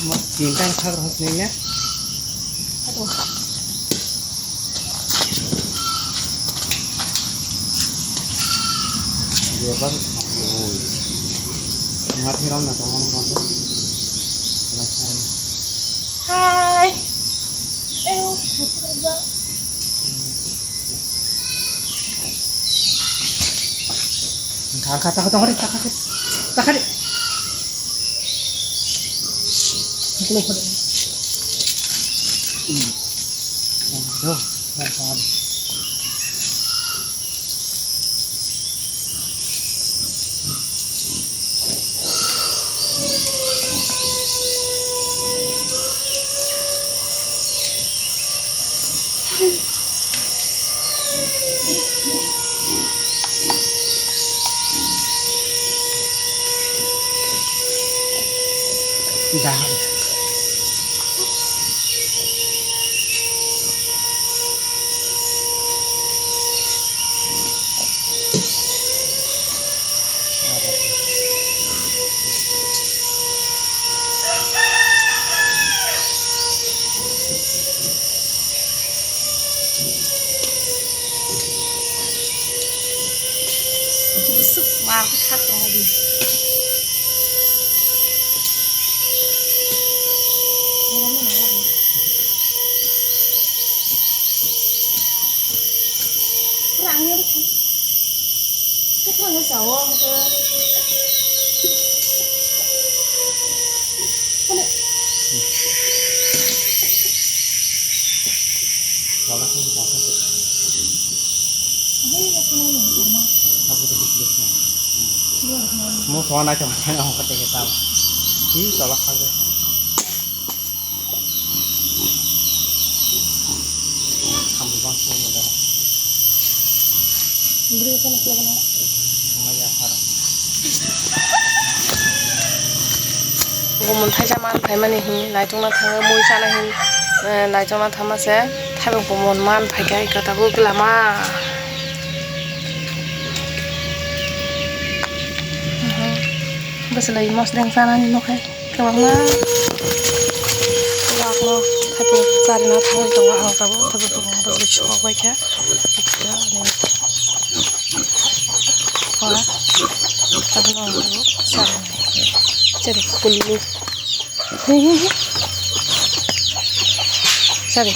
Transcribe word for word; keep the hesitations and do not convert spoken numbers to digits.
Tinta khak rok ni ne. Hi. Angka, angka, takha, takha, takha, takha. Angka, angka. Hmm. Angka, angka. Busuk mal khat tong lagi. Kurang ya. Mo thona nai thang thang ang kate ke tao. Hi tola khagre. Gumon thaisa man phaimani hi naitukna thangwi mui chana hi, eh, naitukna thangma se thaibok gumon man phaikha iko tabuk lama. Bwswlai mosleng chanani nokhe. Kwbangma wakno thaipung charina thangwi tongo, ang tabuk thaipung tongo, tabuk sok bai kha. Ani wa tabuk no ang tabuk charina. Chari kullu. Chari.